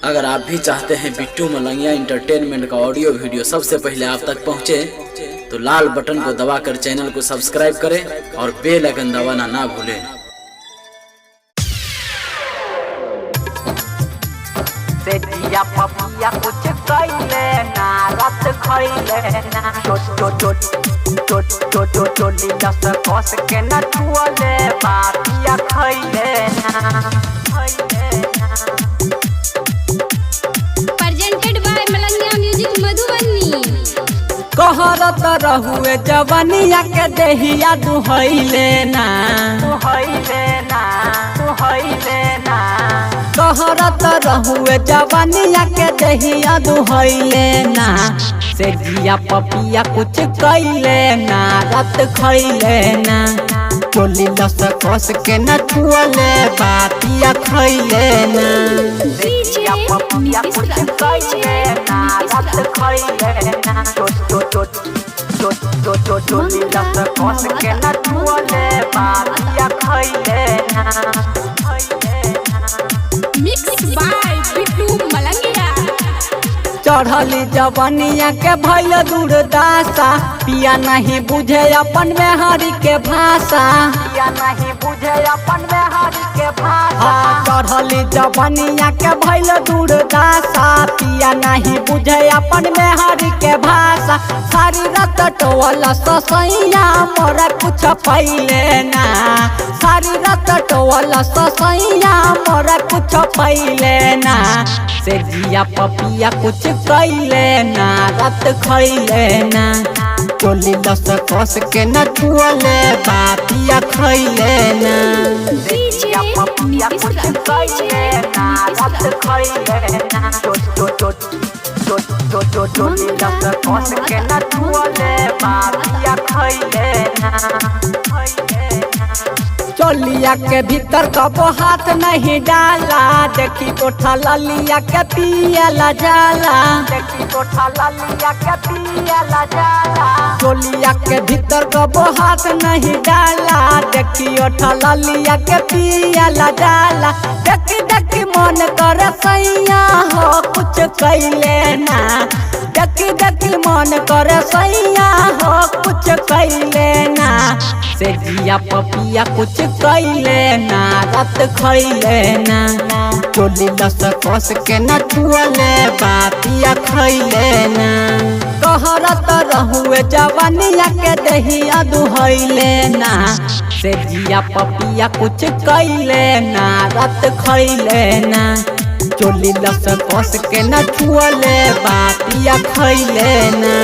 अगर आप भी चाहते हैं बिट्टू मलंगिया इंटरटेनमेंट का ऑडियो वीडियो सबसे पहले आप तक पहुंचे, तो लाल बटन को दबाकर चैनल को सब्सक्राइब करें और बेल आइकन दबाना ना भूलें। से जिया पपिया कुछ कइले ना, रात खइले ना। चोट चोट चोट चोट चोट चोट चोली दस कस के न छुअले बापिया खइले ना, खइले ना। Presented by Malangiya music Madhubani. कहरत रहुए जवनिया के देहिया दुहैले ना। तू हइले ना, तू हइले ना। कहरत रहुए जवनिया के देहिया दुहैले ना। से जिया पपिया कुछ कैले ना, रात खैले ना। चोली लस कस के न छुअले बापिया खैले ना। से जिया पपिया कुछ कइले ना, रात खइले ना। चोट चोट चोट चोट चोट चोट चोली दस कस के न छुअले बापिया खइले ना, खइले ना। Mix by Bittu Malangiya. चढ़ली जवनिया के भैल दुर्दशा, पिया नहीं बुझे अपन में हरि के भाषा। पिया नहीं बुझे अपन में हरि के भाषा। चढ़ली जवनिया के भैल दुर्दशा, पिया नहीं बुझे अपन में हरि के भाषा। सारी रात टोल ससैया मोरा कुछ पैले ना। सारी रात टोल ससैया मोरा कुछ पैले ना। से जिया पपिया कुछ कैले ना, रात खैले ना। चोली लस कस के न छुअले बापिया खैले ना। से जिया पपिया कुछ कइले ना, रात खइले ना। चोट चोट चोट चोट चोट चोट चोली दस कस के न छुअले बापिया खइले ना, खइले ना। चोलिया के भीतर कबो हाथ नहीं डाला, देखी कोठा ललिया के पियला जाला। देखी कोठा ललिया के पियला जाला। चोलिया के भीतर कबो हाथ नहीं डाला, देखी ओठा ललिया के पियला जाला। देखी देखी मन कर सैया हो कुछ कैले ना। देखी देखी मन कर सैया हो कुछ कैले ना। से जिया पपिया कुछ कैले ना, रात खैले ना। चोली लस कस के न छुअले बापिया खैले ना। कहरत रहुए जवनिया के दहिया दुहैले ना। से जिया पपिया कुछ कैले ना, रात खैले ना। चोली लस कस के न छुअले बापिया खैले ना।